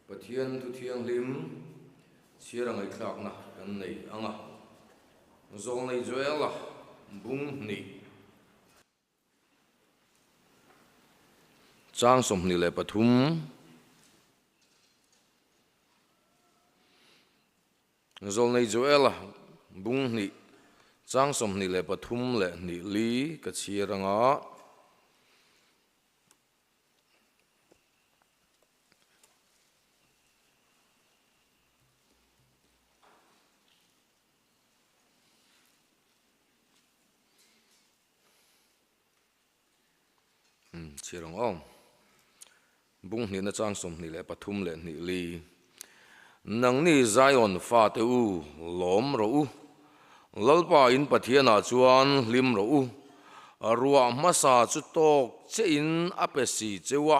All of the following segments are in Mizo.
Pathian thu thianghlim chhiar a ngaihthlakna kan nei ang a, Zawlnei Joela bung hnih. Chang 23. Zawlnei Joela bung hnih chang 23 leh hnih li ka chhiar anga. Chhiar ang aw. Bung hnihna chang 23 leh hnih li. Nangni Zion fate u, lawm rawh u. Lalpa in Pathianah chuan hlim rawh u. Ruah hmasa chu tawk che in a pe si cheu a,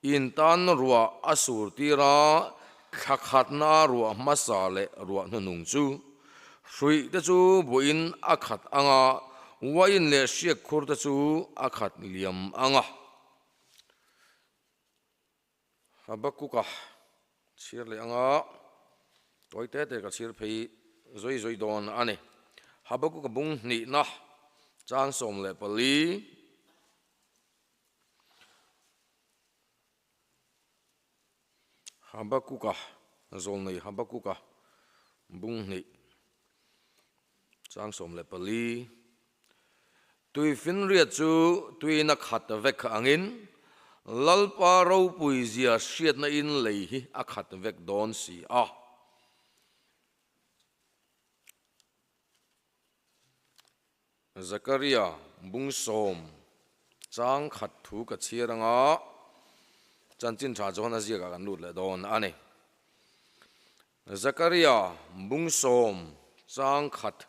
in tan ruah a sur tir a, thla khatna ruah hmasa leh ruah hnuhnung chu. Hruih te chu buain a khat ang a, uain leh hriak khur te chu a khat liam ang a. Habakkuk-a chhiar leh ang a, tawi te te ka chhiar phei zui zui dawn a ni. Habakkuk-a bung hnihna chang 14. Habakuka, Zawlnei Habakuka bung hnih chang 14. Tuifinriat chu tuina khat vek angin Lalpa ropui zia hriatna in lei hi a khat vek dawn si a. Zakaria bung sawm chang khat thu ka chhiar anga chanchin tha chuan a ziakah kan lut leh dawn a ni. Zakaria bung sawm chang khat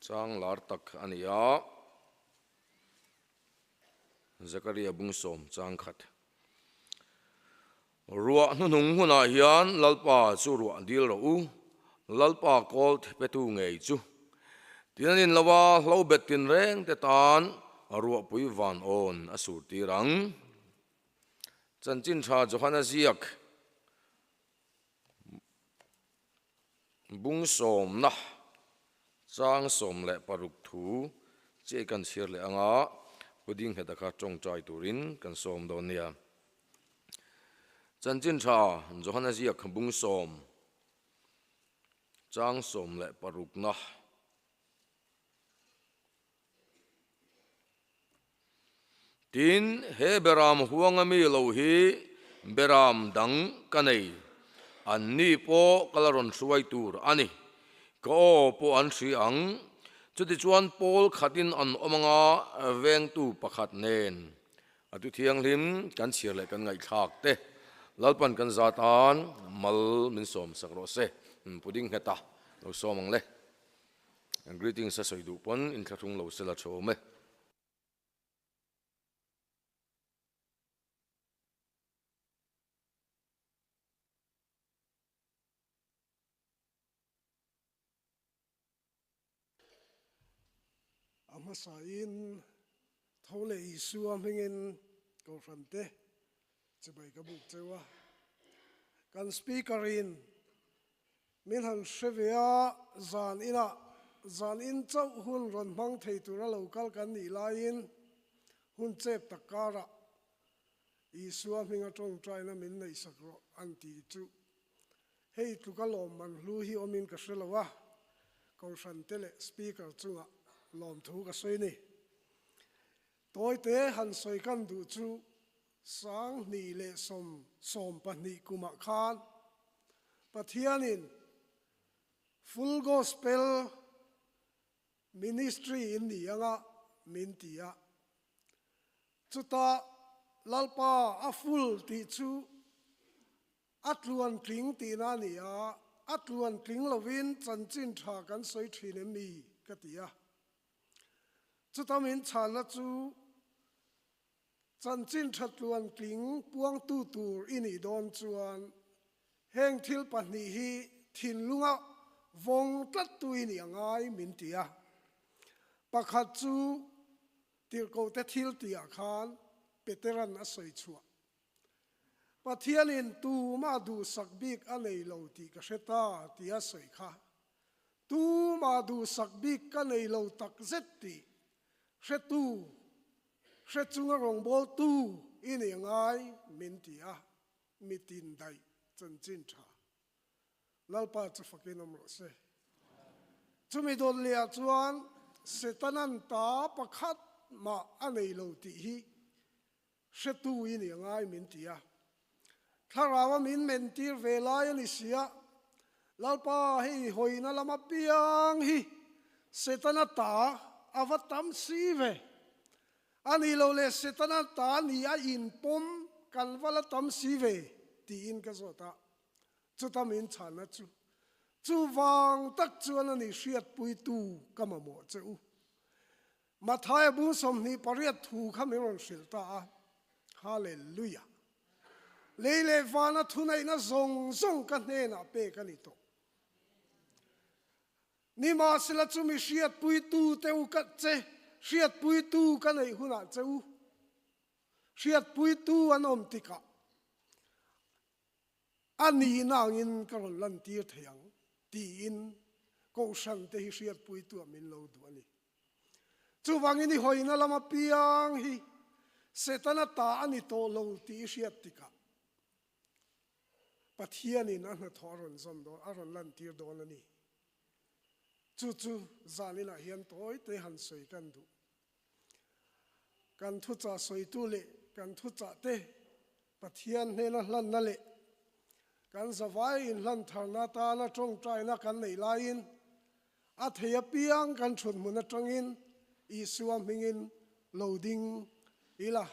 chang lar tak a ni a, Zakaria bung sawm chang khat. Ruah hnuhnung hunah hian Lalpa chu ruah dil rawh u, Lalpa kawl petu ngei chu. Tin an in lo a, hlo bet tinreng te tan ruahpui van awn a sur tir ang. Chanchin tha Johana ziak bung sawmna chang 16 thu chiah kan chhiar leh anga Puding ngheta kha tawngtai turin kan sawm dawn nia. Chanchin tha Johana ziak bung sawm chang 16 na. Tin, he beram huanga mi lo hi beram dang ka nei, an ni pawh ka la rawn hruai tur a ni. Ka aw pawh an hri ang. Chutichuan pawl khatin an awm anga vengtu pakhat nen A tu thianghlim kan chhiar leh kan ngaihthlak te Lalpan kan za tan mal min sawm sak rawh se. Pudding nghet a lo sawm ang le. Greetings a sawi duh pawn inthlahrung lo se la tha awm e. A hmasain tho leh Isua hmingin Kohhran te chibai ka buk cheu a. Kan Speaker in min han hre ve a, zan inah zan in chauh hun rawn hmang thei tura lo kal kan nih laiin hun chep tak karah Isua hminga tawngtaina min neihsak rawh an ti chu Hei tluka lawmman hlu hi awmin ka hre lo a, Kohhran te leh Speaker chungah lawmthu ka sawi ni. Tawite han sawi kan duh chu 2012 kumah khan Pathianin Full Gospel Ministry in ni anga min ti a, chutah Lalpa a full tih chu A tluan tling tihna a ni a, a tluan tling lovin chanchin tha kan sawi thin em mi? ka ti a. Chuta min chhanna chu chanchin tha tluan tling puangtu tur i nih dawn chuan heng thil pahnih hi thinlunga vawng tlattu i nih a ngai min ti a. Pakhat chu tirhkohte thil tihah khan. Peteran a sawi chhuah. Pathianin tumah duhsak bik a nei lo tih ka hre ta tia sawi kha. Tumah duhsak bik ka nei lo tak zet tih hretu, hre chunga rawngbawltu i nih ngai min ti a, mitin daih chanchin tha. Lalpa chu fakin awm rawh se. Chumi dawt lehah chuan Setanan ta pakhat mah a nei lo tih hi hretu i nih ngai min ti a. Thlarau a min mentir ve lai a ni sia, Lalpa hei hawina lama piang hi Setana ta a va tam si ve. A nih lo leh Setana ta ni a inpawm kan va la tam si ve tiin ka zawt a. Chuta min chhanna chu, Chuvang tak chuan a ni hriatpuitu ka mamawh che u. Mathaia bung 28 thu kha min rawn hrilh ta a. Hallelujah! Lei leh vana thuneihna zawng zawng ka hnenah pek a ni tawh. Nimahsela chumi hriatpuitu te u ka che, hriatpuitu ka neih hunah che u, hriatpuitu an awm tikah A nihna angin ka rawn lantir thei ang tiin Kohhran te hi hriatpuitu ah min lo duh a ni. Chuvangin i hawina lama piang hi Setana ta a ni tawh lo tih i hriat tikah Pathianin a hnathawh a rawn zawm dawn, a rawn lantir dawn a ni. Chu chu zaninah hian tawi te han sawi kan duh. Kan thuchah sawitu leh kan thuchah te Pathian hnena hlanna leh kan zavai inhlan tharna atana tawngtaina kan neih laiin a thei apiang kan thut hmun atangin Isua hmingin lo ding ila.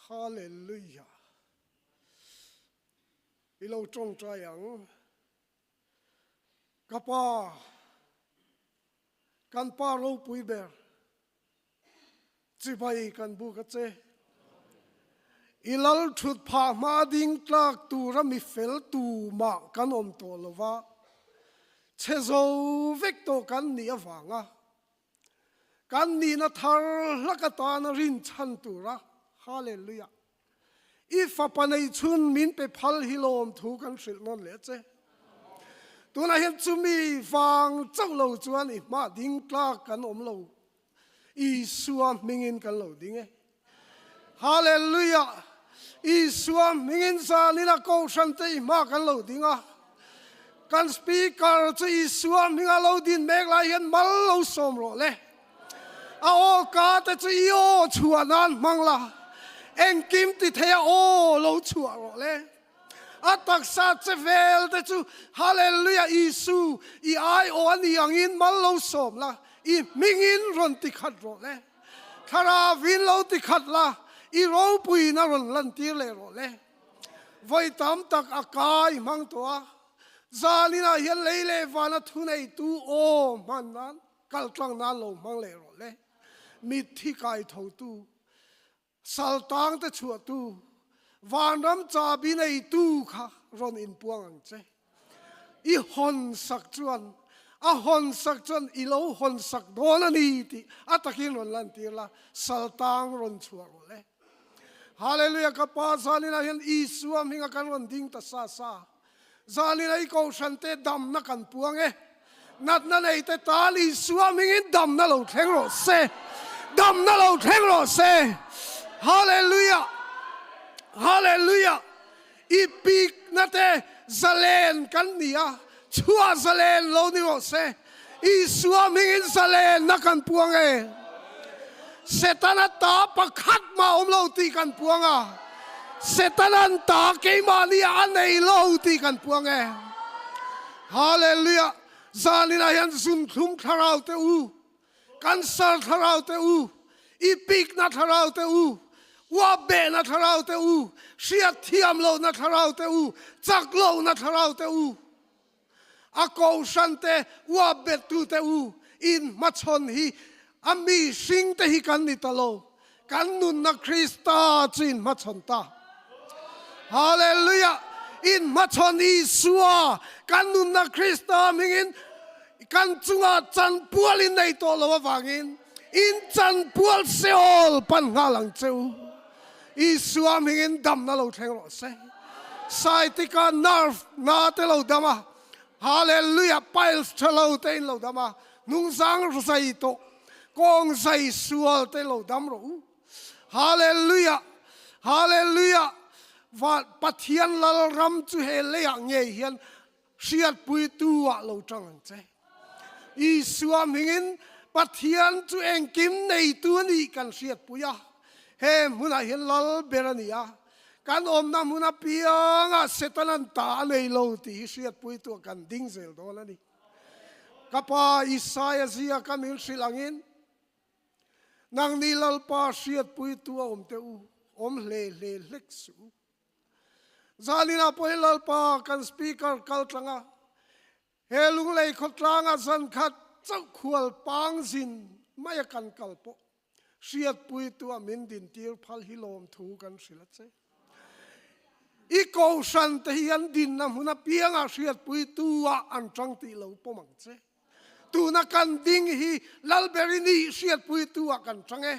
Hallelujah! I lo tawngtai ang. Ka pa, kan pa ropui ber, chibai kan buk a che. I lal thut phah hma ding tlak tura mi fel tu mah kan awm tawh lo va, chhe zo vek tawh kan nih avanga kan nihna thar hlak atana rinchhan tura Hallelujah! I fapa nei chhun min pe phal hi lawm thu kan hrilh nawn leh che. Tunah hian chumi vang chauh lo chuan i hmah ding tlak kan awm lo. Isua hmingin kan lo ding e. Hallelujah! Isua hmingin zanin a kohhran te i hmah kan lo ding a. Kan speaker chu Isua hminga lo din mek lai hian mal lo sawm rawh le. A aw ka te chu i aw chhuah nan hmang la, engkim ti thei a aw lo chhuah rawh le. A taksa che vel te chu Hallelujah Isu i ai aw a ni angin mal lo sawm la, i hmingin rawn ti khat rawh le. Thlarauin lo ti khat la, i ropuiin a rawn lantir leh rawh le. Vawi tam tak a kai hmang tawh a, zaninah hian lei leh vana thuneitu aw hman nan Kal tlang nan lo hmang leh rawh le. Mitthi kai thotu, sal tang te chhuahtu, vanram chabi neitu kha rawn inpuang ang che. I hawn sak chuan, a hawn sak chuan i lo hawn sak dawn a ni tih a takin rawn lantir la, sal tang rawn chhuah rawh le. Hallelujah ka pa zaninah hian Isua hminga kan rawn ding ta sa sa. Zalin ei kohhran te damna kan puang e. Natna nei te tan Isua hmingin damna lo thleng rawh se. Damna lo thleng rawh se. Hallelujah! Hallelujah! I pikna te zalen kan ni a, chhuah zalen lo ni rawh se. Isua hmingin zalenna kan puang e. Setana ta pakhat mah awm lo tih kan puang a. Setanan ta keimahni a nei lo tih kan puang e. Hallelujah! Zaninah hian zunthlum thlarau te u, cancer thlarau te u, ipikna thlarau te u, uapbehna thlarau te u, hriatthiam lohna thlarau te u, chak lohna thlarau te u, A kohhran te uap bettu te u in hmachhawn hi a mi hring te hi kan ni ta lo. Kan nunna Krista chu in hmachhawn ta. Hallelujah! In hmachhawn Isua kan nunna Krista hmingin. Kan chungah chanpual in nei tawh lo avangin in chanpual Seol pan nghal ang che u. Isua hmingin damna lo thleng rawh se. Sciatica nerve na te lo dam a, Hallelujah, piles tha lo te in lo dam a, hnungzang zai tawh, kawng zai sual te lo dam rawh u. Hallelujah, Hallelujah, van Pathian lal ram chu he leiah ngei hian Hriatpuitu ah lo tang ang che. Isua hmingin Pathian chu engkim neitu a nih kan hriatpui a, he hmunah hian lal ber a ni a, kan awmna hmun apiangah Setanan ta a nei lo tih hi hriatpuitu ah kan ding zel dawn a ni. Ka pa Isaia zia ka min hrilh angin, Nangni Lalpa hriatpuitu a awm teh u, awm hle hle hlek suh u. Zaninah pawh hi Lalpa kan Speaker kal tlang a, he Lunglei khawtlanga zan khat chauh khual pang zin mai a kan kal pawh hriatpuitu ah min dintir phal hi lawmthu kan hrilh a che. I kohhran te hi an dinna hmun apiangah hriatpuitu ah an tang tih lo pawm ang che. Tuna kan ding hi Lalberini hriatpuitu ah kan tang e.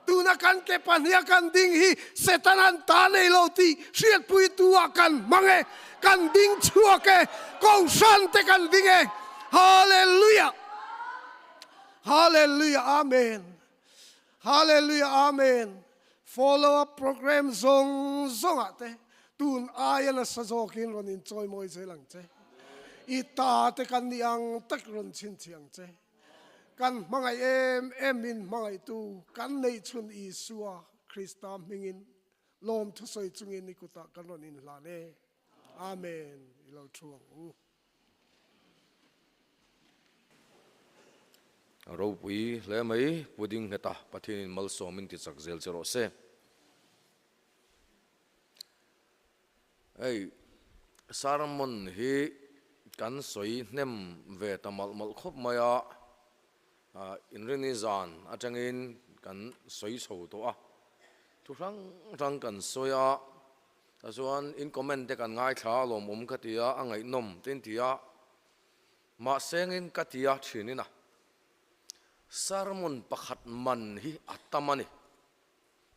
Tuna kan ke pahniha kan ding hi Setanan ta nei lo tih hriatpuitu ah kan hmang e. Kan ding chhuak e. Kohhran te kan ding e. Hallelujah! Hallelujah! Amen! Hallelujah! Amen! Follow up program zawng zawng ah te tun aia nasa zawkin rawn inchawimawi zel ang che. I ta te kan nih ang tak rawn chhinchhi ang che. Kan hmangaih em em min hmangaihtu kan neih chhun Isua Krista hmingin lawm thusawi chungin i kutah kan rawn inhlan e. Amen. I lo thu ang u. A ropui hle mai, Pu Dingheta, Pathianin malsawmin ti chak zel che rawh se. Hei, sermon hi kan sawi hnem ve ta malh malh khawp mai a, Inrini zan atangin kan sawi chho tawh a, thu hrang hrang kan sawi a, Chuan in comment te kan ngaithla a lawmawm ka ti a, a ngaihnawm te in ti a, mahsengin ka ti a thin in a sermon pakhat man hi a tam a ni.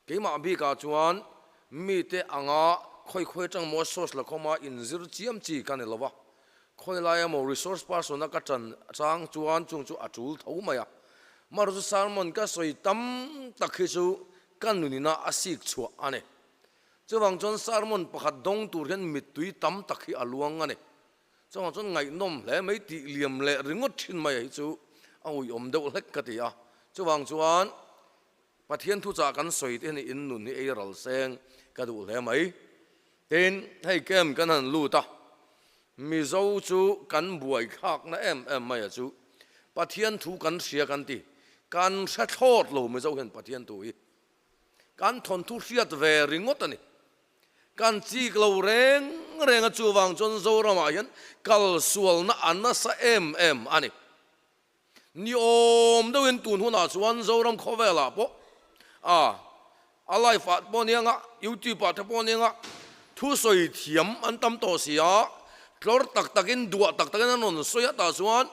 Keimah bikah chuan mite anga khawi khawi atang maw source la khawma inzir chiam chi ka ni lo va, khawi lai emaw resource person a ka tan chang chuan chung chu a tul tho mai a. Amaherawhchu chu sermon ka sawi tam tak hi chu ka nunina a sik chhuah a ni. Chuvang chuan sermon pakhat dawng tur hian mittui tam tak hi a luang a ni. Chuvang chuan ngaihnawm hle mai tih liam leh ringawt thin mai hi chu a uiawm deuh hlek ka ti a. Chuvang chuan Pathian thuchah kan sawi te hian in nun hi ei ral seng ka duh hle mai. Tin, hei camp kan han lut a, Mizo chu kan buai thlakna em em mai a chu Pathian thu kan hria kan ti. Kan hre thlawt lo Mizo hian Pathian thu hi. Kan thawnthu hriat ve ringawt a ni. Kan chik lo reng reng a, chuvang chuan Zoramah hian kal sualna a nasa em em a ni. Ni awm deuhin tun hunah chuan Zoram khawvelah pawh a a live ah pawh nia nga, YouTube ah te pawh nia nga, thusawi thiam an tam tawh si a, tlawr tak takin duah tak takin an rawn sawi a tah chuan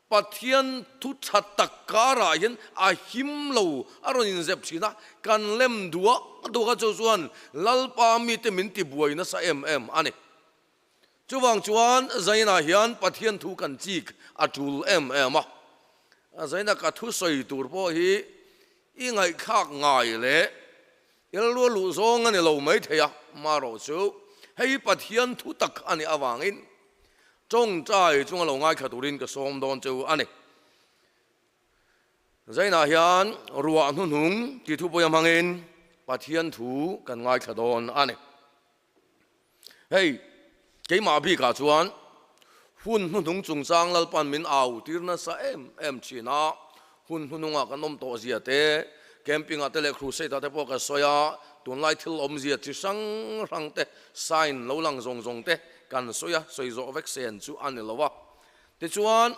Pathian thu tha tak karah hian a him lo a rawn inzep thin a, kan lem duah duah kha chu chuan Lalpa mite min ti buai nasa em em a ni. Chuvang chuan Zainah hian Pathian thu kan chik a tul em em a, Zaina ka thu sawi tur pawh hi i ngaihthlak ngai leh i lalua luh zawng a ni lo maithei a, marawh chu hei hi Pathian thu tak a nih avangin Tawngtai chunga lo ngaithla turin ka sawm dawn che u a ni. Zainah hian ruah hnuhnung tih thupui a hmangin Pathian thu kan ngaithla dawn a ni. Hei, keimah bikah chuan hun hnuhnung chungchang Lalpan min au tir nasa em em thin a, hun hnuhnungah kan awm tawh zia te, camping-ah te leh crusade-ah te pawh ka sawi a, tunlai thil awmzia chi hrang hrang te, sign lo lang zawng zawng te kan sawi a, sawi zawh vek sen chu a ni lo a. Tichuan,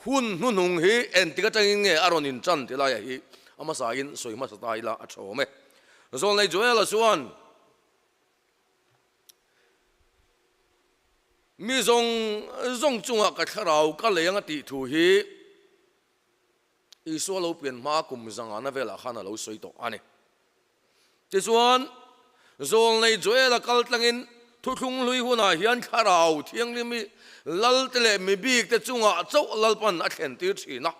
hun hnuhnung hi engtik atangin nge a rawn inchan ti laia hi a hmasain sawi hmasa ta ila a tha awm e. Zawlnei Joel-a chuan. Mi zawng zawng chungah ka thlarau ka lei anga tih thu hi Isua lo pian hma kum zangana velah khan a lo sawi tawh a ni. Tichuan, Zawlnei Joela kal tlangin thuthlung hlui hunah hian thlarau thianghlim hi lalte leh mi bikte chungah chauh Lalpan a thlentir thin a.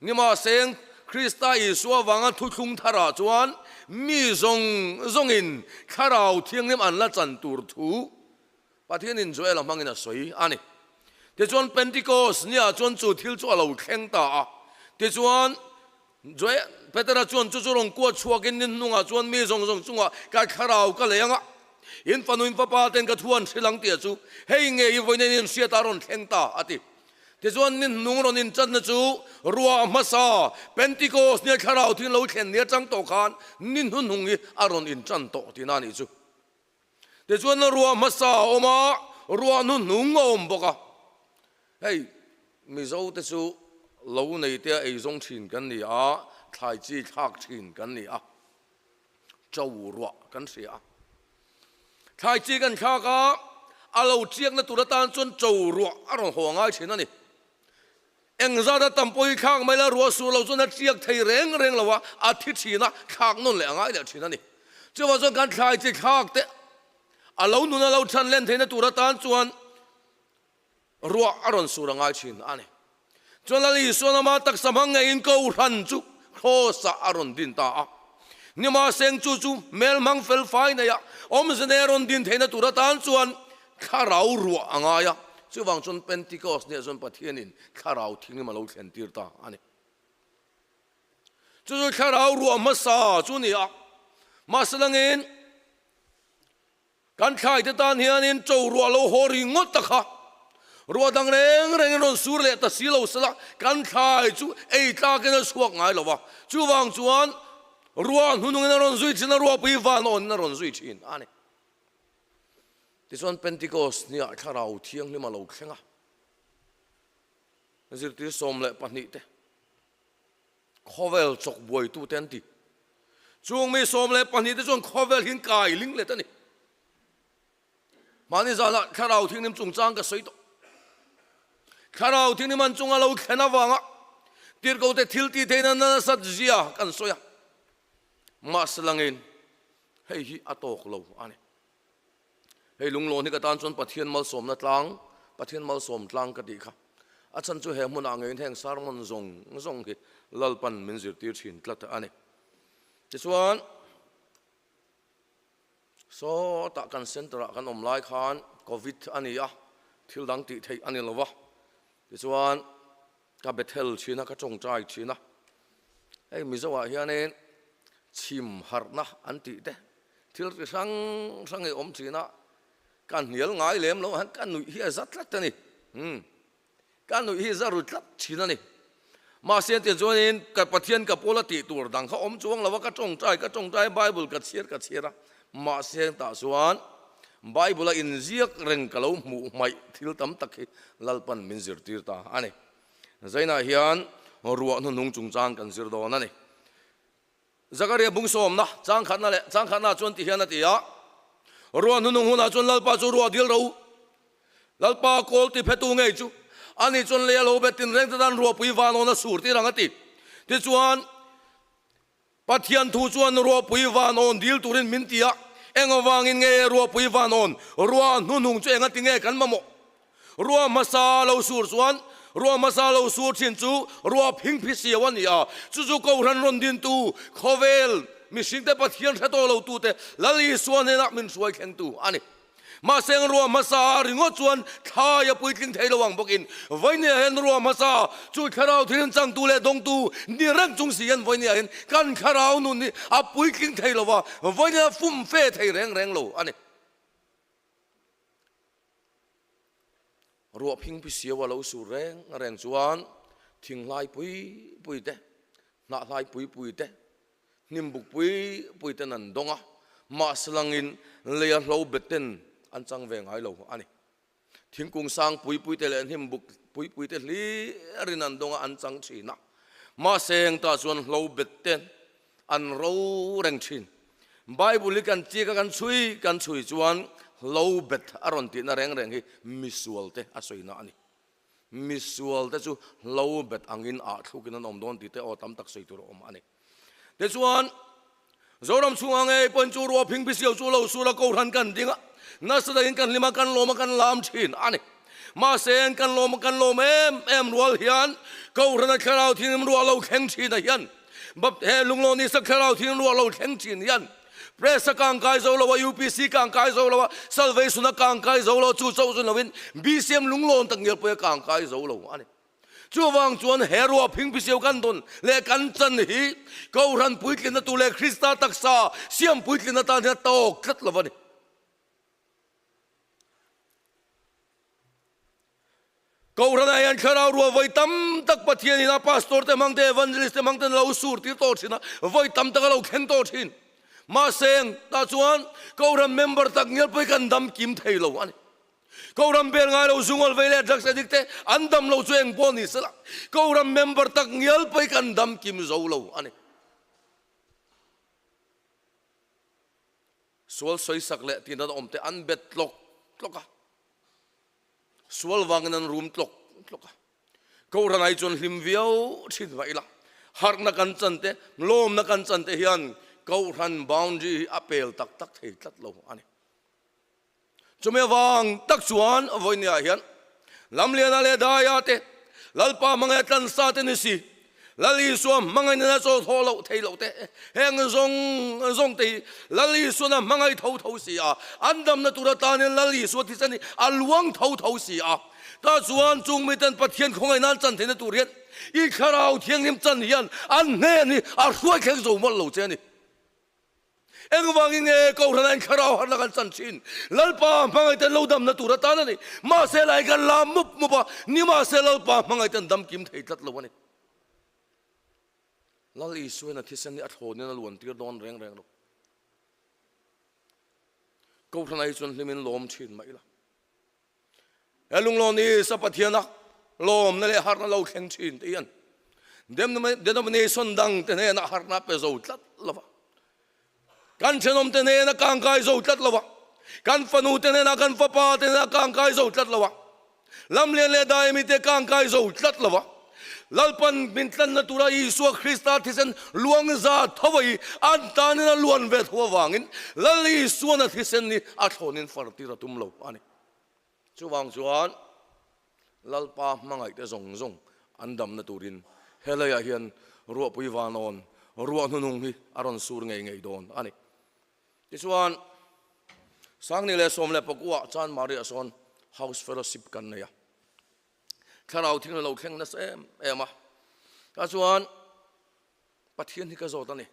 Nimahseng, Krista Isua vanga thuthlung tharah chuan mi zawng zawngin thlarau thianghlim an la chan tur thu Pathianin Joela hmangin a sawi a ni. Tichuan, Pentikos niah chuan chu thil chu a lo thleng ta a. Tichuan, Joel, Petera chuan chu chu rawn kuat chhuakin ni hnungah chuan mi zawng zawng chungah ka thlarau ka lei ang a, in fanu in fapa ten ka thu an hrilh ang tih a chu hei nge i vawiin in hriat a rawn thleng ta a ti. Tichuan, ni hnung rawn inchatna chu ruah hmasa Pentikos nia thlarau thing lo thlen ni atang tawh khan ni hnuhnung hi a rawn inchan tawh tihna a nih chu. Tichuan ruah hmasa a awm a, ruah hnuhnung a awm bawk a. Hei Mizo te chu lo nei te a eizawng thin kan ni a, thlai chi thlak thin kan ni a, cho ruah kan hria a. Thlai chi kan thlak a, a lo chiakna tur atan chuan cho ruah a rawn haw ngai thin a ni. Engzat a tam pawh hi thlak mai la, ruah sur lo chuan a chiak thei reng reng lo a, a thi thin a, thlak nawn leh a ngai leh thin a ni. Chuvang chuan kan thlai chi thlak te a lo nun a lo chhan len theihna tur atan chuan ruah a rawn sur a ngai thin a ni. Chuan Lal Isua lama taksa hmang ngeiin Kohhran chu Kraws-ah a rawn din ta a. Nimahseng chu chu hmel hmang fel fai neia awmze nei a rawn din theihna tur atan chuan Thlarau ruah a ngai a, chuvang chuan Pentecost nia chuan Pathianin Thlarau Thianghlim a lo thlen tir ta a ni. Chu chu Thlarau ruah hmasa chu a ni a, mahse langin kan thlaite tan hianin cho ruah lo haw ri ngawt ta kha, ruah dang reng rengin rawn sur leh ta si lo sela kan thlai chu ei tlakin a chhuak ngai lo va, chuvang chuan ruah hnunungin a rawn zui thin a, ruahpui van awnin a rawn zui thin a ni. Tichuan Pentecost niah Thlarau Thianghlim a lo thleng a, zirtir 12 te khawvel chawk buaitute an ti. Chung mi 12 te chuan khawvel hi an kai ling let a ni. Mahni zanah Thlarau Thianghlim chungchang ka sawi tawh. Thlarau Thianghlim an chunga lo thlen avanga tirhkote thil tih theihna nasat zia kan sawi a. Mahse langin Hei hi a tawk lo a ni. Hei lunglawn hi ka tan chuan Pathian malsawmna tlang, Pathian malsawm tlang ka tih kha. A chhan chu he hmunah ngeiin heng sermon zawng zawng hi Lalpan min zirtir thin tlat a ni. Tichuan, sawtah kan centre-ah kan awm lai khan Covid a ni a, thil dang tih theih a ni lo va. Tichuan, Ka Bethel thin a, ka tawngtai thin a. Hei Mizoah hianin chhim harhna an tih te, thil ri hrang hrang hi awm thin a, ka hnial ngai lem lo hian ka nuih hi a za tlat a ni. Umm, ka nuih hi a za ru tlat thin a ni. Mahse tiang chuanin ka Pathian ka pawla tih tur dang kha awm chuang lo a, ka tawngtai ka tawngtai a, Bible ka chhiar ka chhiar a, mahse tah chuan Bible a inziak reng ka lo hmuh hmaih thil tam tak hi Lalpan min zirtir ta a ni. Zainah hian ruah hnuhnung chungchang kan zir dawn a ni. Zakaria bung sawmna changkhatna leh changkhatna chuan ti hian a ti a, Ruah hnuhnung hunah chuan Lalpa chu ruah dil ro u. Lalpa kawl ti phetu ngei chu ani chuan lei a lo bet tinreng te tan ruahpui vanawn a sur tir ang a ti. Tichuan, Pathian thu chuan ruahpui van awn dil turin min ti a, eng avangin nge ruahpui van awn ruah hnuhnung chu enga ti nge kan mamawh? Ruah hmasa lo sur chuan ruah hmasa lo sur thin chu ruah phingphi siau a ni a, chu chu Kohhran rawn dintu khawvel mihringte Pathian hre tawh lo tute Lal Isua hnenah min hruai thlengtu a ni. Mahse ang ruah hmasa ringawt chuan thlai a puitling thei lo ang bawkin vawinia hian ruah hmasa chu thlarau thil in changtu leh dawngtu ni reng chung si hian vawinia hian kan thlarau nun hi a puitling thei lo va, vawinia fum fe thei reng reng lo a ni. Ruah phingphi siau a lo sur reng reng chuan thinghlai pui pui te, hnahlai pui pui te, Hnim buk pui pui ten an dawng a, mahse langin leia hlo bet ten an chang ve ngai lo a ni. Thingkung sang pui pui te leh hnim buk pui pui te hlirin an dawng a, an chang thin a. Mahse engtah chuan hlo bet ten an ro reng thin. Bible hi kan chik a kan chhui kan chhui chuan Hlo bet a rawn tihna reng reng hi misualte a sawina a ni. Misualte chu hlo bet angin ah thlukin an awm dawn tih te aw tam tak sawi tur a awm a ni. Tichuan, Zoram chhunga ngei pawhin chu ruah phing phisiau chu lo sur a kohhran kan ding a, nasa takin kan hlim a, kan lawm a, kan lam thin a ni. Mahse, kan lawm a, kan lawm em em rual hian kohhrana thlarau thianghlim ruah lo thleng thin a hian, he lunglaw ni sak thlarau thianghlim ruah lo thleng thin hian Press a kang kai zo lo a, UPC kang kai zo lo a, Salvation a kang kai zo lo a, chu chauh chu lovin BCM lunglawn tak ngial pawh a kang kai zo lo a ni. Chuvang chuan he ruah phingphisiau kan dawn leh kan chan hi Kohhran puitlinna tur leh Krista taksa siam puitlinna tan hian a tawk tlat lo a ni. Kohhranah hian thlarau ruah vawi tam tak Pathianin a pastor te hmang te, evangelist te hmang ten a lo sur tir tawh thin a, vawi tam tak a lo thleng tawh thin. Mahse, tah chuan Kohhran member tak ngial pawh hi kan dam kim thei lo a ni. Kohhran bel ngai lo zungawl vei leh drugs addict te an dam lo chu eng pawh ni sela, Kohhran member tak ngial pawh hi kan dam kim zo lo a ni. Sual sawisak leh tihna awm te an bet tlawk tlawk a. Sual vangin an rum tlawk tlawk a. Kohhran ai chuan hlim viau thin mah ila, harhna kan chan te, lawmna kan chan te hian Kohhran boundary hi a pel tak tak thei tlat lo a ni. Chumi avang tak chuan vawinia hian Lamliana leh Daia te, Lalpa hmangaih tlansa te ni si, Lal Isua hmangaih nena chaw thaw loh thei loh te, heng zawng zawng te hi Lal Isuan a hmangaih tho tho si a, an damna tur atanin Lal Isua thisen hi a luang tho tho si a. Tah chuan chung miten Pathian khawngaih nan chan theihna tur hian i Thlarau Thianghlim chan hian an hnen hi a hruai thleng zo mawlh lo che a ni. Engvangin nge Kohhran ah thlarau harna kan chan thin? Lalpa hmangaihten lo damna tur atan a ni. Mahse lai kan lam mup mup a, nimahse Lalpa hmangaihten dam kim thei tlat lo a ni. Lal Isuain a thisen hi a thlawnin a luan tir dawn reng reng lo. Kohhran ah hi chuan hlimin lawm thin mah ila. He lunglawn hi sa Pathiana lawmna leh harhna lo thleng thin te hian denomination dang te hnenah harhna pe zo tlat lo va, kan thenawm te hnena kangkai zo tlat lo va, kan fanu te hnena kan fapa te hnena kangkai zo tlat lo va, lamlian leh daimi te kangkai zo tlat lo va, Lalpan min tlanna tura Isua Krista thisen luang za tho a i an tanin a luan ve tho avangin Lal Isuana thisen hi a thlawnin far tir a tum lo a ni. Chuvang chuan Lalpa hmangaihte zawng zawng an damna turin helaiah hian ruahpui vanawn ruah hnuhnung hi a rawn sur ngei ngei dawn a ni. Tichuan, Sangni leh 14 ah Chan Maria sawn House Fellowship kan nei a. Thlarau thing a lo thleng nasa em em a. Tah chuan Pathian hi ka zawt a ni.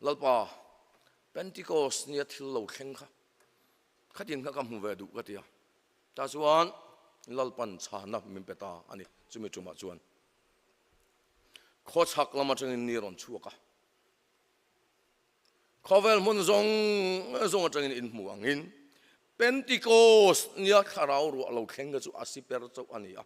Lalpa, Pentecost nia thil lo thleng kha khatin kha ka hmu ve duh ka ti a. Tah chuan Lalpan chhana min pe ta a ni. Chumi tumah chuan khawchhak lam atangin ni rawn chhuak a. Khawvel hmun zawng zawng atangin in hmu angin Pentecost nia thlarau ruah lo thleng kha chu a si per chauh a ni a.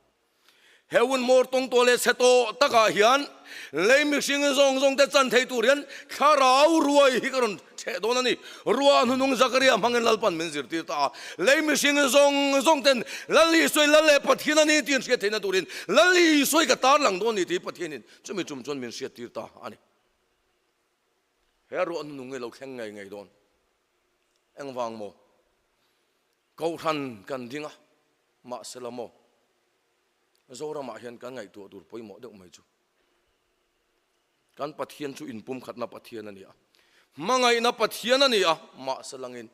He hun mawr tawng tawh leh chhe tawh takah hian lei mihring zawng zawng te chan thei tur hian thlarau ruai hi ka rawn chheh dawn a ni. Ruah hnunung Zakaria hmangin Lalpan min zirtir ta a. Lei mihring zawng zawng ten Lal Isuai Lal leh Pathian a ni tih an hriat theihna turin Lal Isuai ka tarlang dawn a ni tih Pathianin chumi tum chuan min hriattir ta a ni. He ruah hnunung hi lo thleng ngei ngei dawn. Engvang maw? Kohhran kan ding a, mahse la maw? Zoramah hian kan ngaihtuah tur pawimawh deuh mai chu. Kan Pathian chu inpumkhatna Pathian a ni a, hmangaihna Pathian a ni a, mahse langin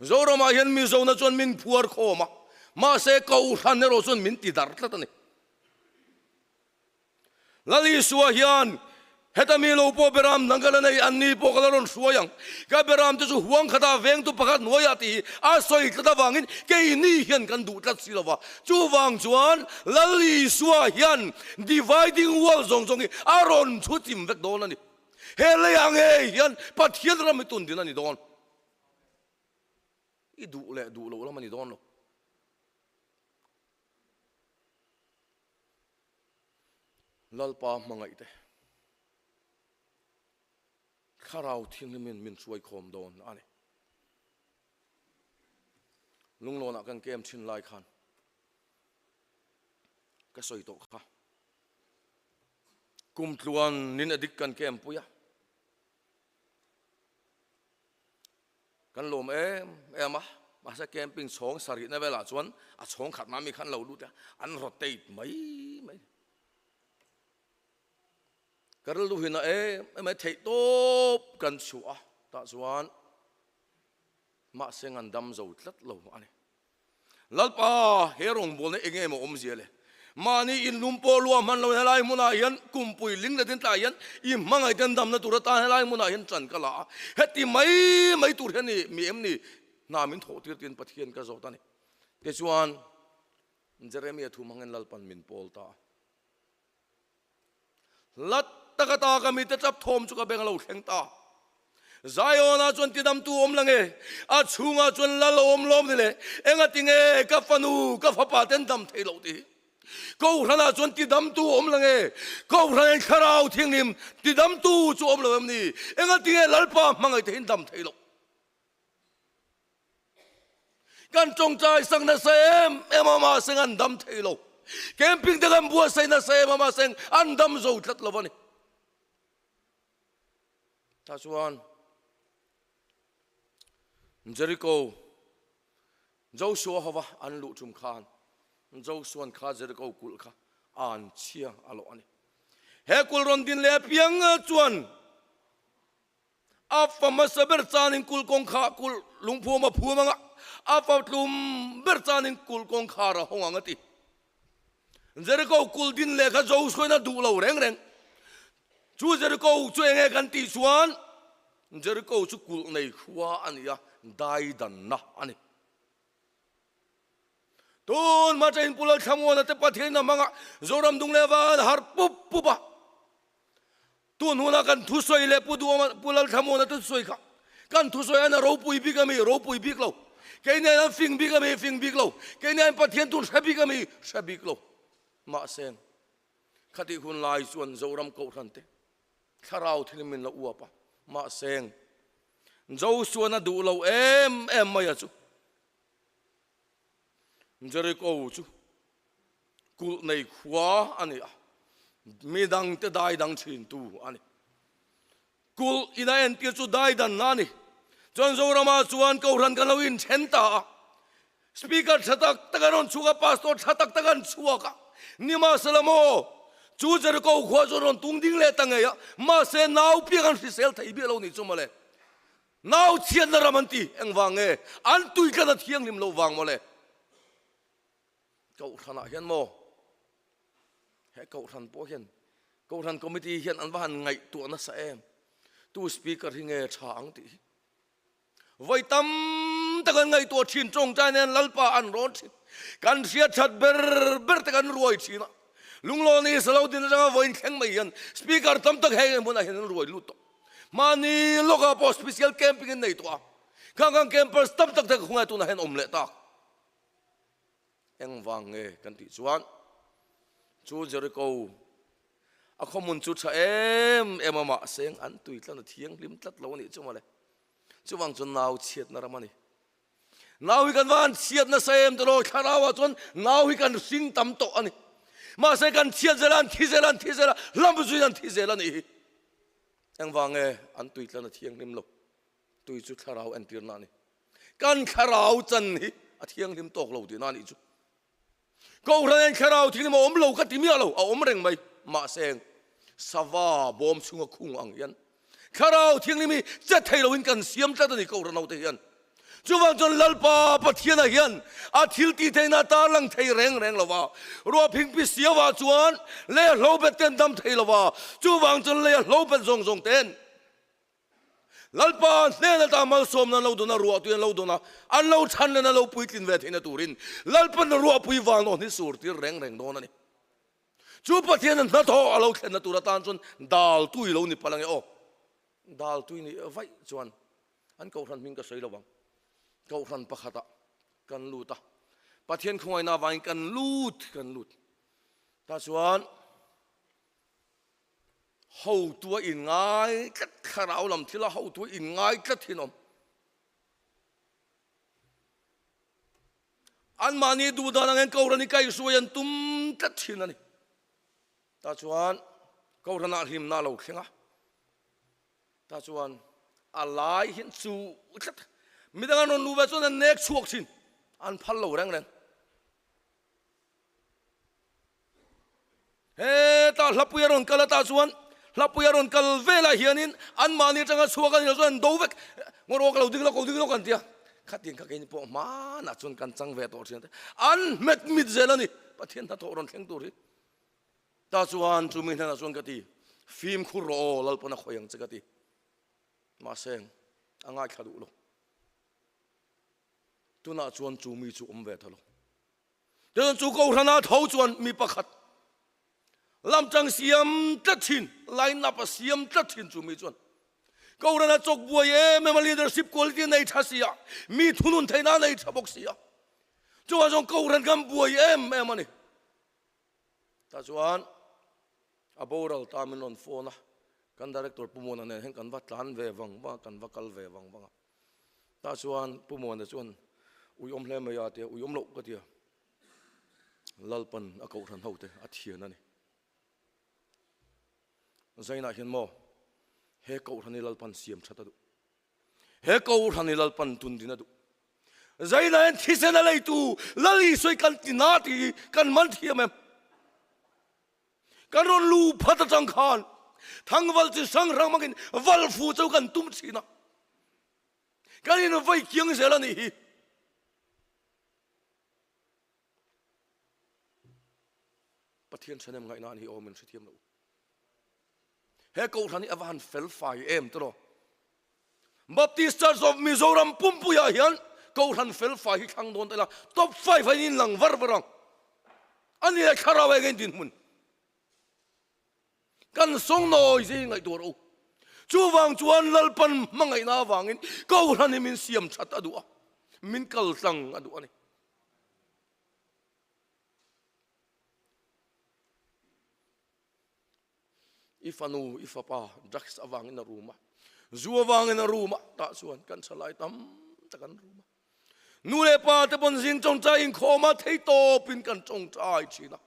Zoramah hian Mizona chuan min phuar khawm a, mahse Kohhran erawh chuan min ti dar tlat a ni. Lal Isua hian, Heta mi lo pawh beram dang ka la nei, an ni pawh ka la rawn hruai ang. Ka beram te chu huang khatah vengtu pakhat hnuaiah tih hi a sawi tlat avangin keini hian kan duh tlat si lo va. Chuvang chuan Lal Isua hian dividing wall zawng zawng hi a rawn chhu chim vek dawn a ni. He leiah ngei hian Pathian ram hi tun din a ni dawn. I duh leh duh loh lam a ni dawn lo. Lalpa hmangaih te, Thlarau Thianghlimin min hruaikhawm dawn a ni. Lunglawnah kan kem thin lai khan ka sawi tawh kha. Kum tluan nin adik kan kem pui a. Kan lawm em em a, mahse camping chhawng sarihna velah chuan a chhawng khatna mi khan lo lut a, an rotate mai mai. Ka rilru hi na em em mai theih tawp kan chhuah a, tah chuan mahse ngan dam zo tlat lo a ni. Lalpa, he rawngbawlna eng nge maw awmzia le? Mahni inlum pawh luah hman lo helai hmunah hian kumpui ling letin tlai hian i hmangaihten damna tur atan helai hmunah hian ṭan ka la a, heti mai mai tur hian ni mi em ni hna min thawh tir tiin Pathian ka zawt a ni. Tichuan, Jeremia thu hmangin Lalpan min pawl ta a. Hlat taka ta ka mite tap thawm chu ka beng a lo thleng ta. Zion-ah chuan tidamtu awm la nge? A chhungah chuan lal a awm lawm ni le? Engati nge ka fanu, ka fapa ten dam thei loh ti hi? Kohhranah chuan tidamtu awm la nge? Kohhran in thlarau thianghlim tidamtu chu awm lo em ni? Engati nge Lalpa hmangaih te hin dam thei loh? Kan tawngtai sak nasa em em a mahse an dam thei lo. Camping te kan buatsaih nasa em a mahse an dam zo tlat lo a ni. Tah chuan Jericho Joshua hova an luh tum khan Joshua'n kha Jericho kulh kha an chhia a lawh a ni. He kulh rawn din leh apiang chuan A fa hmasa ber chanin kulh kawngkhar kulh lungphuam a phum ang a, a fa tlum ber chanin kulh kawngkhar a hawng ang a ti. Jericho kulh din leh kha Joshua-in a duh lo reng reng. Chu Jericho chu eng nge kan tih chuan Jericho chu kulh nei khua a ni a, daidanna a ni. Tun hma chain Pu Lalthlamuana te Pathian a hmang a, Zoram dung leh van a harh pup pup a. Tun huna kan thusawi leh Pu Duhawma, Pu Lalthlamuana te thusawi kha kan thusawi an a ropui bik a mi, ropui bik lo. Kei nen an fing bik a mi, fing bik lo. Kei nen Pathian tun hre bik a mi, hre bik lo. Mahse, khatih hun lai chuan Zoram Kohhran te thlarau thil min la uap a. Mahse, Joshua-na duh lo em em mai a chu. Jericho chu kulh nei khua a ni a, mi dangte dai dang thintu a ni. Kulh ina entir chu dai danna a ni. Chuan Zorama chuan Kohhran kan lo inthen ta a, Speaker tha tak tak an rawn chhuak a, Pastor tha tak tak an chhuak a, nimahsela maw chu Jericho khua chu an rawn tung ding leh ta ngei a, mahse nau piang an hrisel thei biah lo ni chu mawle. Nau chhiatna ram an ti, engvang nge? An tuitlan a thianghlim loh vang mawle. Kohhranah hian maw? He Kohhran pawh hian, Kohhran Committee hian an va han ngaihtuah nasa em? Tu Speaker hi nge tha ang tih hi. Vawi tam tak an ngaihtuah thin, tawngtai nen Lalpa an rawn thin. Kan hriat that ber ber te kan ruai thin a. Lunglaw ni sa lo din atanga vawiin thleng mai hian Speaker tam tak heng hmunah hian an ruai lut tawh. Mahni lawkah pawh special camping in nei tawh a, khang khan campers tam tak te ka khawngaih tunah hian awm leh tak. Engvang nge kan tih chuan chu Jericho a khawhmun chu tha em em a mahse an tui tlan a thianghlim tlat lo a nih chu mawle. Chuvang chuan nau chhiatna ram a ni. Nau hi kan va han chhiat nasa em tawh thlarau ah chuan nau hi kan hring tam tawh a ni. Mahse kan chhiat zel a, an thi zel a, an thi zel a, hlam zuiin an thi zel a nih hi. Engvang nge an tui tlan a thianghlim lo? Tui chu thlarau entirna a ni. Kan thlarau chan hi a thianghlim tawk lo tihna a nih chu. Kohhran en thlarau thianghlim a awm lo ka ti miah lo, a awm reng mai. Mahse, sava bawm chhunga khung ang hian thlarau thianghlim hi che thei loin kan siam tlat a ni Kohhran hote hian. Chuvang chuan Lalpa Pathianah hian a thil tih theihna tar lang thei reng reng lo va, ruah phingpi siauah chuan lei a hlobet ten dam thei lo va, chuvang chuan lei a hlobet zawng zawng ten Lalpa hnen ata malsawmna an lo dawn a, ruahtui an lo dawn a, an lo chhan leh an lo puitlin ve theihna turin Lalpan ruahpui vang nawn hi sur tir reng reng dawn a ni. Chu Pathian an hnathawh a lo thlenna tur atan chuan dal tui lo ni palh ange aw. Dal tui nih vaih chuan an kohhran hming ka sawi lo ang. Kohhran pakhatah kan lut a, Pathian khawngaihna avangin kan lut kan lut. Tah chuan hotua inngai tlat, thlarau lam thila hotua inngai tlat hi an awm. Anmahni duh dan angin Kohhran hi kaihhruai an tum tlat thin a ni. Tah chuan Kohhranah hlimna a lo thleng a, tah chuan a lai hian chu tlat midang an rawn luh ve chuan an nek chhuak thin, an phal lo reng reng. Hetah hlapui a rawn kal a tah chuan hlapui a rawn kal velah hianin anmahni atanga chhuak a ni lo chuan an do vek ngawr aw ka lo ding lawk ka lo ding lawk an ti a, khatiang kha keini pawh hmanah chuan kan chang ve tawh thin a ti an hmet mit zel a ni Pathian hnathawh rawn thleng tur hi. Tah chuan chumi hnenah chuan ka ti fimkhur rawh aw Lalpawn a khawi ang che ka ti mahse a ngaithla duh lo tunah chuan chumi chu awm ve ta lo. Tichuan chu Kohhrana tho chuan mi pakhat lamtang siam tlat thin, line up a siam tlat thin chu mi chuan Kohhrana chawk buai em em a leadership quality nei tha si a, mi thunun theihna nei tha bawk si a. Chuvang chuan Kohhran kan buai em em a ni. Tah chuan a boral ta min rawn phone a, kan director Pu Muana nen hian kan va tlan ve vang vang a, kan va kal ve vang vang a. Tah chuan Pu Muana chuan ui awm hle mai a tia, ui awm loh ka tia. Lalpan a kohhran ho te a thian a ni. Zainah hian maw he kohhran hi Lalpan siam that a duh. He kohhran hi Lalpan tun din a duh. Zainah hian thisen a leitu Lal Isua hi kan ti na tih hi kan man thiam em? Kan rawn lu phat atang khan thangval chi hrang hrang hmangin val fu chu kan tum thin a, kan in vai kiang zel a nih hi. Pathian ṭhahnem ngaihna a ni aw min hrethiam lo. He Kohhran hi a va han fel fai em tiraw? Baptist Church of Mizoram pumpuiah hian Kohhran fel fai hi thlang dawn ta ila top 5 a in lang var var ang. A ni leh thlarau eng in dinhmun kan sawng nawi zing ngaihtuah rawh u. Chuvang chuan Lalpan hmangaihna avangin Kohhran hi min siam that a duh a, min kal tlang a duh a ni. I fanu, i fapa drugs avangin a rum a, zu avangin a rum a, tah chuan kan thalai tam tak an rum a. Nu leh pa te pawn zing tawngtai inkhawm a, thei tawpin kan tawngtai thin a.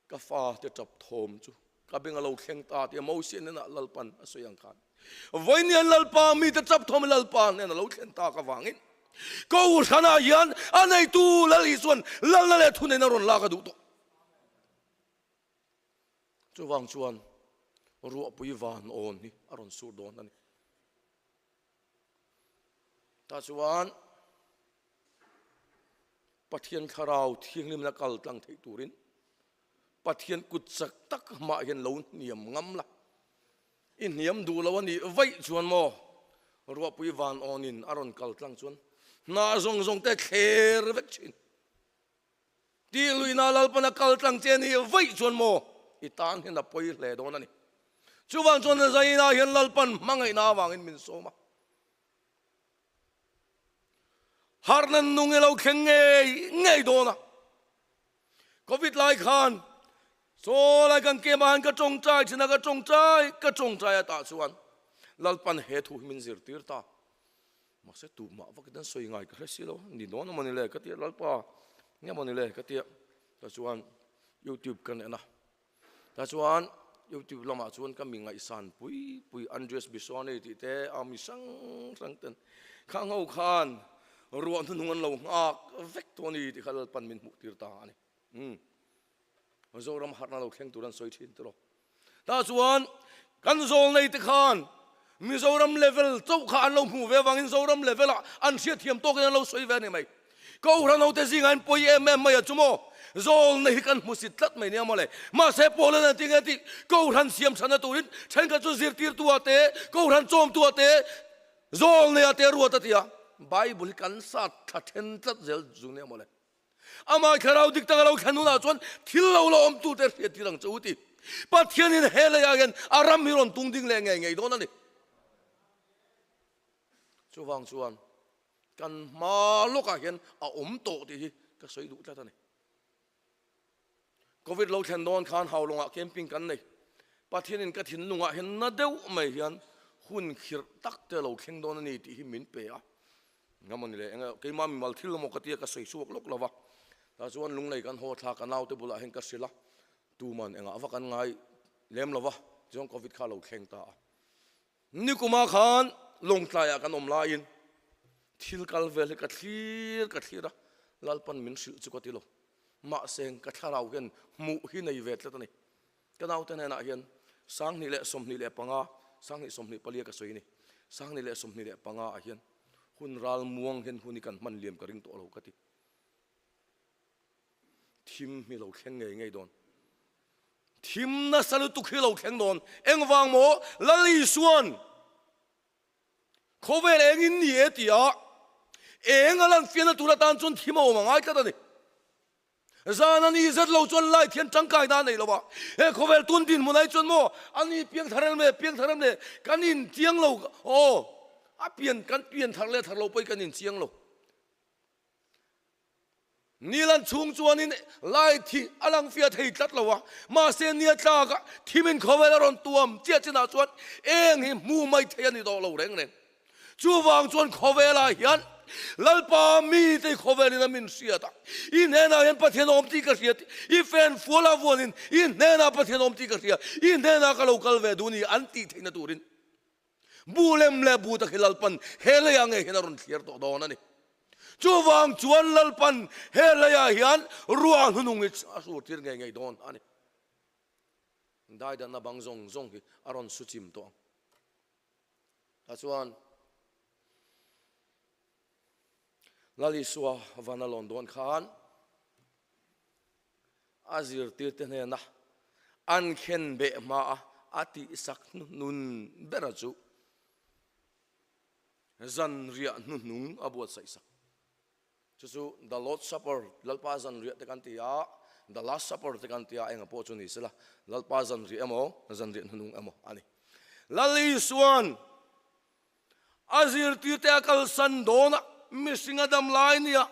Ka fa te tap thawm chu ka beng a lo thleng ta tia Moses hnenah Lalpan a sawi ang khan. Vawiin Lalpa mite tap thawm Lalpa hnena lo thlen tak avangin Kohhranah hian a neitu Lal Isuan lalna leh thuneihna rawn lak a duh tawh. Chuvang chuan ruahpui van awn hi a rawn sur dawn a ni. Tah chuan Pathian thlarau thianghlimna kal tlang theih turin Pathian kut chak tak mah hian lo hniam ngam la. I hniam duh lo a nih vaih chuan maw ruahpui van awnin a rawn kal tlang chuan hna zawng zawng te thler vek thin. Tih luihna Lalpan a kal tlang che ni vaih chuan maw i tan hian a pawi hle dawn a ni. Chuvang chuan Zaina hian Lalpan hmangaihna avangin min sawm a. Harhna nung i lo thleng ngei ngei dawn a. Covid lai khan saw lai kan kem ah hian ka tawngtai thin a, ka tawngtai ka tawngtai a tah chuan Lalpan he thu hi min zirtir ta. Mahse tumah vak in an sawi ngai ka hre si lo, ni dawn a mawni le ka ti a, Lalpa nge mawni le ka ti a, tah chuan YouTube ka en a, tah chuan YouTube lamah chuan ka mi ngaihsan pui pui Andreas Bisoni tih te a mi hrang hrang ten khang ho khan ruah hnuhnung an lo nghak vek tawh a ni tih kha Lalpan min hmuh tir ta a ni. Umm. Zoram harhna lo thleng tur an sawi thin tawh. Tah chuan kan zawl nei te khan Mizoram level chauh kha an lo hmuh ve avangin Zoram level ah an hriatthiam tawkin an lo sawi ve a ni mai. Kohhran hote zingah in pawi em em mai a chu maw? Zawl nei hi kan hmusit tlat mai nia mawle. Mahse Paul-an an ti nge tih Kohhran siam chhanna turin thenkhat chu zirtirtu ah te, Kohhran chawmtu ah te, zawl nei ah te ruat a ti a. Bible hi kan sat thla then tlat zel zu nia mawle. Amah thlarau dik tak a lo thlen hunah chuan thil lo la awmtute hriat tir ang che u ti. Pathianin he leiah hian a ram hi rawn tung ding leh ngei ngei dawn a ni. Chuvang chuan kan hma lawkah hian a awm tawh tih hi ka sawi duh tlat a ni. Covid lo thlen dawn khan Haulawngah camping kan nei. Pathianin ka thinlungah hian na deuh mai hian hun khirh tak te lo thleng dawn a ni tih hi min pe a. Ngamawni le eng keimah mimal thil emaw ka tia ka sawi chhuak lawk lo va, tah chuan lunglei kan haw thla ka naute bulah hian ka hrilh a, tuman engah vak an ngai lem lo va, tichuan covid kha a lo thleng ta a. Nikuma khan lawngtlaiah kan awm laiin thil kal vel hi ka thlir ka thlir a, Lalpan min hrilh chu ka ti lo, mahse ka thlarau hian hmuh hi nei ve tlat a ni. Ka naute hnenah hian 2025, 2024 ka sawi a ni, 2025 ah hian hun ral muang hian hun hi kan hman liam ka ring tawh lo ka ti. Thim hi lo thleng ngei ngei dawn. Thim nasa lutuk hi lo thleng dawn. Engvang maw? Lal Isuan Khawvel engin ni e tia eng a lan fiahna tur atan chuan thim a awm a ngai tlat a ni. Zan a ni zet lo chuan light hian tangkai na a nei lo a, he khawvel tun dinhmun ai chuan maw a ni piang thar em le, piang thar em le, kan inchiang lo aw, a pian kan pian thar leh thar lo pawhin kan inchiang lo. Ni lan chhung chuanin light hi a lang fiah thei tlat lo a, mahse nia tlaka thimin khawvel a rawn tuam chiah chinah chuan eng hi hmu mai thei a ni tawh lo reng reng. Chuvang chuan khawvelah hian Lalpa mite khawvelin a min hriat a, i hnenah hian Pathian awm tih ka hria tih, i fen fual a vuanin i hnenah Pathian awm tih ka hria, i hnenah ka lo kal ve duh ni an tih theihna turin bu lem leh bu tak hi Lalpan he leiah ngei hian a rawn thliar tawh dawn a ni. Chuvang chuan Lalpan he leiah hian ruah hnunung hi a sur tir ngei ngei dawn a ni. Daidanna bang zawng zawng hi a rawn su chim tawh ang. Tah chuan Lal Isua van a lawn dawn khan a zirtirte hnena an khen beh hmaa a tihsak hnuhnun bera chu zanriah hnuhnung a buatsaih sak. Chu chu The Lord's Supper, Lalpa Zanriah te kan ti a, The Last Supper te kan ti a, enga pawh chu ni sela, Lalpa Zanriah emaw, Zanriah hnuhnung emaw a ni. Lal Isuan a zirtirte a kalsan dawn a, mihring a dam lai nia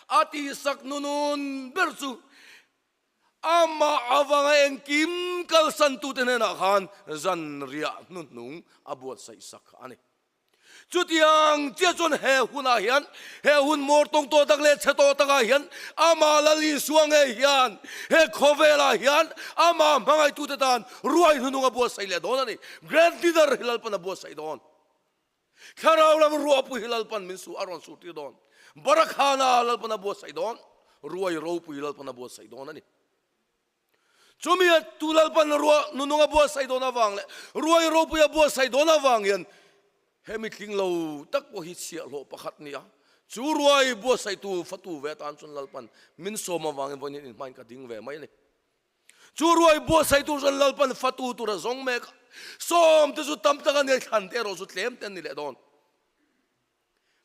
a tihsak hnunun ber chu amah avanga engkim kalsantute hnenah khan zanriah hnuhnung a buatsaih sak a ni. Chutiang chiah chuan he hunah hian, he hun mawr tawng tawh tak leh chhe tawh takah hian amah Lal Isua ngei hian he khawvelah hian amah hmangaihtute tan ruai hnunung a buatsaih leh dawn a ni. Grand Dinner hi Lalpan a buatsaih dawn. Thlarau lam ruahpui hi Lalpan min su a rawn surtir dawn. Barakhana Lalpan a buatsaih dawn. Ruai ropui Lalpan a buatsaih dawn a ni. Chumi a tu Lalpan ruah nunung a buatsaih dawn avang leh ruai ropui a buatsaih dawn avang hian he mitling lo tak pawh hi chhiahhlawh pakhat ni a, chu ruai buatsaihtu fatu ve atan chuan Lalpan min sawm avangin vawiin hian inhmain ka ding ve mai a ni. Chu ruai buatsaihtu chuan Lalpan fatu tur a zawng mek a, sawm te chu tam tak a ni a, thlan te erawh chu tlem te an ni leh dawn.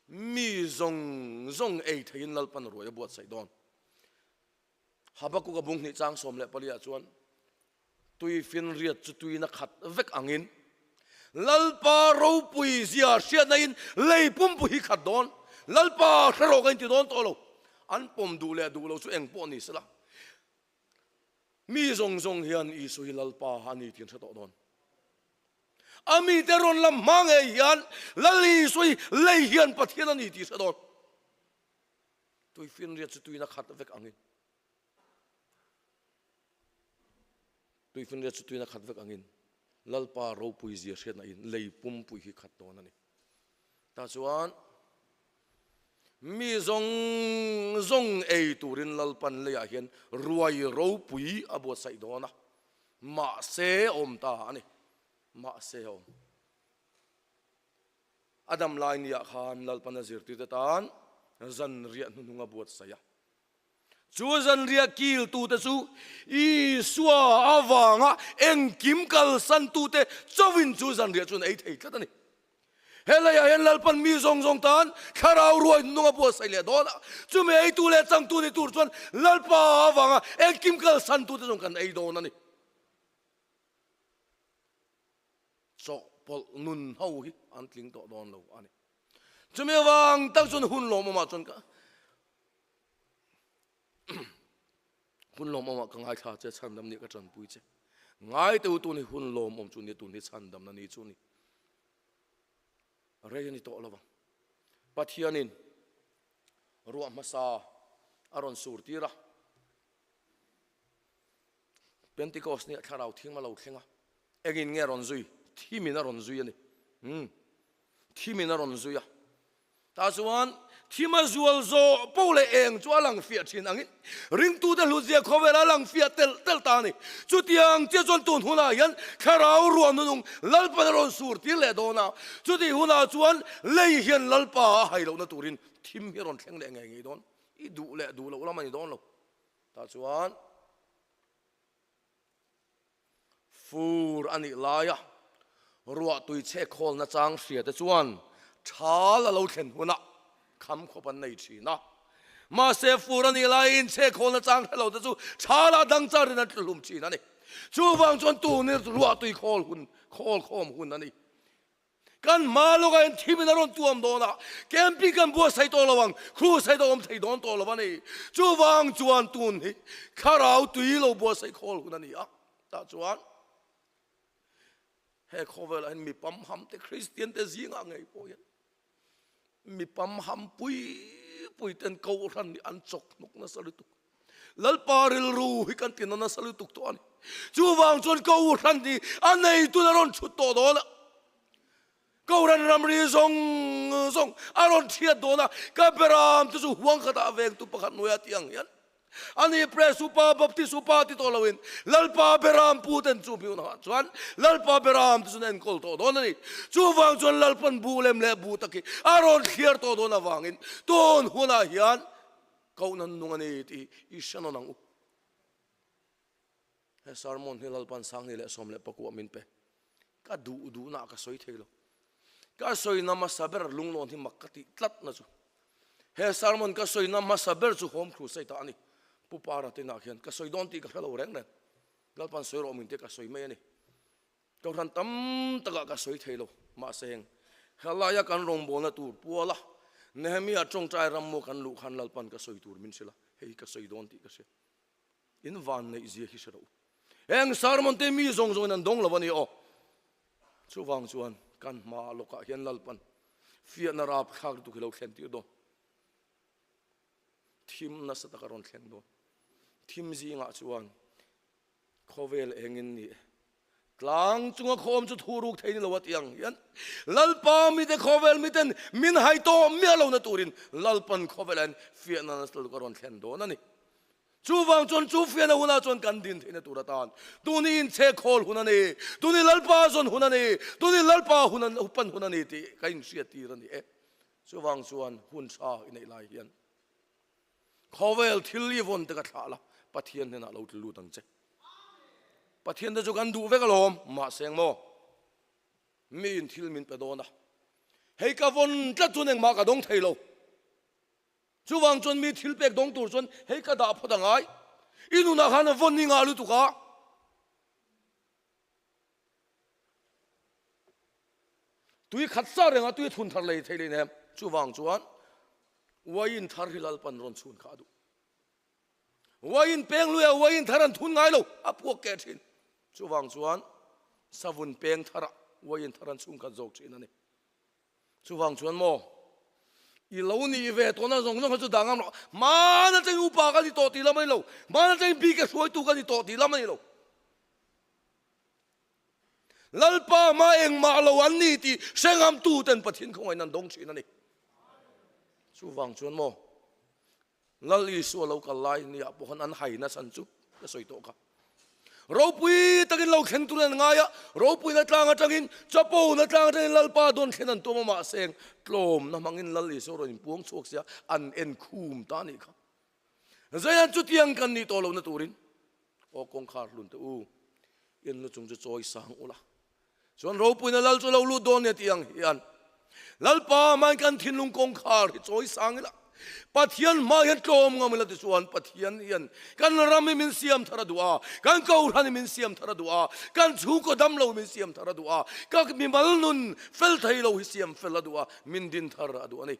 Mi zawng zawng ei theiin Lalpan ruai a buatsaih dawn. Habakkuk a bung hnih chang 14 ah chuan tui finriat chu tuina khat vek angin Lalpa ropui zia hriatna in lei pumpu hi khat dawn, Lalpa hre rawh ka inti dawn tawh lo, an pawm duh leh duh lo chu eng pawh ni sela, mi zawng zawng hian Isu hi Lalpa a ni tih an hre tawh dawn. A mite rawn lam hma ngei hian Lal Isu hi lei hian Pathian a ni tih hre dawn. Tuifinriat chu tuina khat vek angin Tuifinriat chu tuina khat vek angin Lalpa ropui zia hriatna in lei pumpui hi khat dawn a ni. Tah chuan mi zawng zawng ei turin Lalpan leiah hian ruai ropui a buatsaih dawn a, mahse a awm ta a ni, mahse a awm. A dam lai niah khan Lalpana zirtirte tan zanriah hnuhnung a buatsaih a. Chu zanriah kiltute chu Isua avanga engkim kalsantute chauhin chu zanriah chu an ei thei tlat a ni. He leiah hian Lalpan mi zawng zawng tan thlarau ruai hnuhnung a buatsaih leh dawn a. Chumi eitu leh changtu ni tur chuan Lalpa avanga engkim kalsantute zawng kan ei dawn a ni. Chawhpawlh nun ho hi an tling tawh dawn lo a ni. Chumi avang tak chuan hun lawmawmah chuan ka hun lawmawmah ka ngaithla che, chhandam nih ka tanpui che. Ngai teu tun hi hun lawmawm chu ni, tun hi chhandamna ni chu ni. Rei a ni tawh lo vang. Pathianin. Ruah hmasa a rawn sur tir a. Pentecost nia thlarau thing a lo thleng a. Engin nge a rawn zui? Thimin a rawn zui a ni. Umm. Thimin a rawn zui a. Tah chuan thim a zual zawh poh leh eng chu a lang fiah thin angin ringtute hlutzia khawvel a lang fiah telh telh ta a ni. Chutiang chiah chuan tun hunah hian thlarau ruah nunung Lalpan a rawn sur tir leh dawn a, chutih hunah chuan lei hian Lalpa a hai lohna turin thim hi a rawn thleng leh ngei ngei dawn. I duh leh duh loh lam a ni dawn lo. Tah chuan Fur a nih laia ruah tui chhe khawlna chang hria te chuan thal a lo thlen hunah kham khawp an nei thin a. Mahse fur a nih laiin chhe khawlna chang hre lo te chu thalah dang charin an tluhlum thin a ni. Chuvang chuan tun hi ruah tui khawl hun, khawl khawm hun a ni. Kan hma lawkah hian thimin a rawn tuam dawn a, camping kan buatsaih tawh lo ang, crusade a awm thei dawn tawh lo a ni. Chuvang chuan tun hi thlarau tui lo buatsaih khawl hun a ni a, tah chuan he khawvelah hian mi pamham te Kristian te zingah ngei pawh hian mi pamham pui pui ten kohhran hi an chawk hnawk nasa lutuk. Lalpa rilru hi kan tina nasa lutuk tawh a ni. Chuvang chuan Kohhran hi a neitun a rawn chhut tawh dawn a. Kohhran ramri zawng zawng a rawn thiat dawn a, ka beram te chu huang khatah a vengtu pakhat hnuaia tih ang hian a ni. Press upa, Baptist upa ti tawh loin Lalpa beram pu ten chu hmiun ah chuan Lalpa beram te chu na enkawl tawh dawn a ni. Chuvang chuan Lalpan bu lem leh bu tak hi a rawn thliar tawh dawn avangin tun hunah hian Kohna nung a ni tih i hre nawn ang u. He sermon hi Lalpan Sangni leh 14 min pe. Ka duh duhna ah ka sawi thei lo. Ka sawina hmasa ber lunglawn hi mak ka tih tlat na chu. He sermon ka sawina hmasa ber chu Home Crusade ah a ni. Pu Para te inah khian ka sawi dawn tih ka hre lo reng reng. Lalpan sawi rawh min te ka sawi mai a ni. Kohhran tam takah ka sawi thei lo, mahse heng helaia kan rawngbawlna tur puala Nehemia tawngtai ram maw kan luh khan Lalpan ka sawi tur min hrilh a, hei hi ka sawi dawn tih ka hria. In van neih zia hi hre rawh u. Heng sermon te mi zawng zawngin an dawng lo a ni aw. Chuvang chuan kan hma lawkah hian Lalpan fiahna rapthlak lutuk hi lo thlen tir dawn. Thim nasa taka rawn thleng dawn. Thim zingah chuan Khawvel engin ni e? Tlang chunga khawm chu thu ruk thei ni lo a ti ang hian Lalpa mite khawvel miten min hai tawh miah lo na turin Lalpan khawvel hian fiahna nasa lutuk a rawn thlen dawn a ni. Chuvang chuan chu fiahna hunah chuan kan din theihna tur atan tuni inchhe khawl hun a ni, tuni Lalpa zawn hun a ni, tuni Lalpa hun a pan hun a ni tih ka inhriat tir a ni e. Chuvang chuan hun tha i neih lai hian Khawvel thil i vawn te ka thlah la, Pathian hnenah lo tlu lut ang che. Pathian te chu kan duh vek alawm, mahse eng maw? Miin thil min pe dawn a, hei ka vawn tlat chuan engmah ka dawng thei lo. Chuvang chuan mi thil pek dawng tur chuan hei ka dah phawt a ngai. I nunah khan a vawn i ngah lutuk a. Tui khat sa renga tui thun thar lei thei lei nem. Chuvang chuan uaiin thar hi Lalpan rawn chhun kha a duh. Uaiin peng luia uaiin thar an thun ngai lo, a puak keh thin. Chuvang chuan savun peng tharah uaiin thar an chhung khat zawk thin a ni. Chuvang chuan maw i lo nih ve tawhna zawng zawng kha chu dang am rawh. Hmana cheng upa ka ni tawh tih lam a ni lo. Hmana cheng bike hruaitu ka ni tawh tih lam a ni lo. Lalpa hma engmah lo an ni tih hre ngamtu ten Pathian khawngaihna an dawng thin a ni. Chuvang chuan maw Lal Isua lo kal lai nia pawh khan an haina chhan chu ka sawi tawh kha. Ropui takin lo thleng turin an ngai a, ropuina tlang atangin chapona tlang atangin Lalpa dawn thlen an tum a, mahse tlawmna hmangin Lal Isua rawn inpuang chhuak sia an en khum ta a nih kha. Zaian chutiang kan nih tawh lohna turin Aw kawngkhar hlun te u, in lu chung chu chawi sang ula, chuan ropuina lal chu lo lut dawn nia tih ang hian Lalpa hmain kan thinlung kawngkhar hi chawi sang ila, Pathian hma hian tlawm ngam ila tichuan Pathian hian kan ram hi min siam thar a duh a, kan kohhran hi min siam thar a duh a, kan chhungkaw dam lo min siam thar a duh a, ka mimal nun fel thei lo hi siam fel a duh a, min din thar a duh a ni.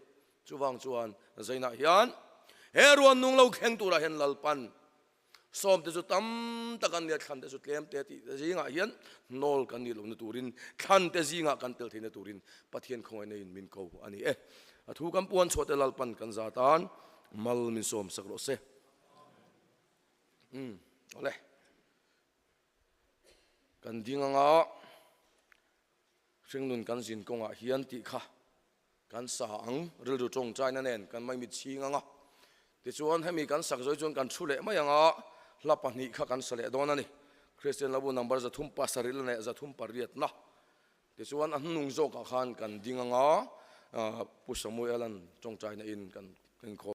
Chuvang chuan zainah hian he ruan nung lo thleng turah hian Lalpan Sawmte chu tam tak an nia, thlante chu tlemte tih te zingah hian hnawl kan nih lohna turin, thlante zingah kan tel theihna turin Pathian khawngaihna in min ko a ni e. A thu kan puan chhuah te Lalpan kan za tan. Mal min sawm sak rawh se. Umm awle. Kan ding anga hringnun kan zin kawngah hian tih kha kan sa ang rilru tawngtaina nen kan maimit chhing anga tichuan hemi kan sak zawi chuan kan thu leh mai anga hla pahnih kha kan sa leh dawn a ni. Kristian Labu number 307 leh 308 na tichuan a hnung zawkah khan kan ding anga Pu Samuel-a'n tawngtaina in kan inkhawm.